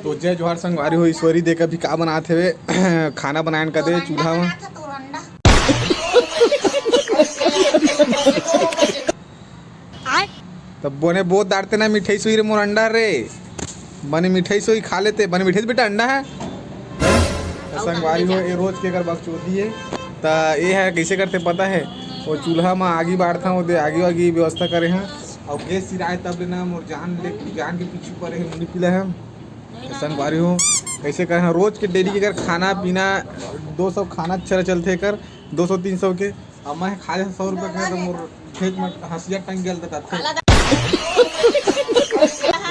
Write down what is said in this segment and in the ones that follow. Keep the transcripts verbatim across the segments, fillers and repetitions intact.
तो जय जोहार संगवारी हो, ईश्वरी देख अभी का बनात हवे, खाना बनायन का दे चूल्हा में। तब बने बोत डारते ना मिठाई सोई रे मोर अंडा रे, बने मिठाई सोई खा लेते, बने मिठाई से बेटा अंडा है। तो संगवारी हो, ये रोज के अगर बकचोदी है, त ये है कैसे करते पता है, वो चूल्हा में आगी बारथा, वो दे आगी वागी व्यवस्था करे हैं, और गैस सिराए तब लेना मोर जान ले, जान के पीछू परे है, मुंडी पीला है। तो संगवारी हो, कैसे करे हैं, रोज के डेली के अगर खाना पीना दो सौ खाना अच्छा चलते कर, दो सौ तीन सौ के, अब मैं खा ले सौ रुपये के, तो मोर खेत में हंसिया टंग गया था। तो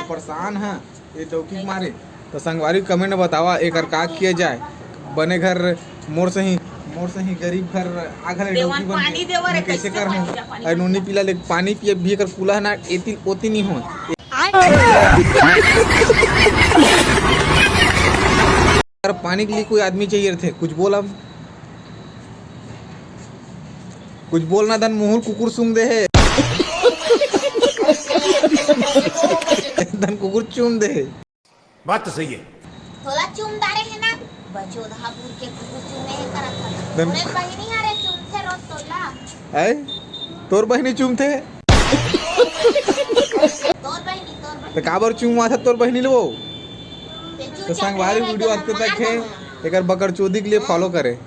परेशान है ये डौकी के मारे। तो संगवारी कमेंट में बतावा, एकर का किया जाए, बने घर मोर सही, मोर सही गरीब घर आघर डौकी बन के, कैसे कर हूँ? अरे नूनी पीला ले पानी पिए भी एकर कुला ना, एती ओती नहीं हो। अगर पानी के लिए कोई आदमी चाहिए थे, कुछ बोल अब। कुछ बोलना धन मुहुर कुकुर सूंघ दे हे। धन कुकुर चूम दे हे। बात तो सही है। तोला चूम डारे हे ना, बचोदहा बुर के कुकुर चूमे हे करत हस। धन तोरे बहिनी हरे चूमथे रोज तोला। ऐ? तोर बहिनी चूमथे? तोर बहिनी, तोर बहिनी। तो काबर चूमवा था तोर बहिनी ले वो? तो संगवारी वीडियो अंत तक है, एकर बकरचोदी के लिए फॉलो करे।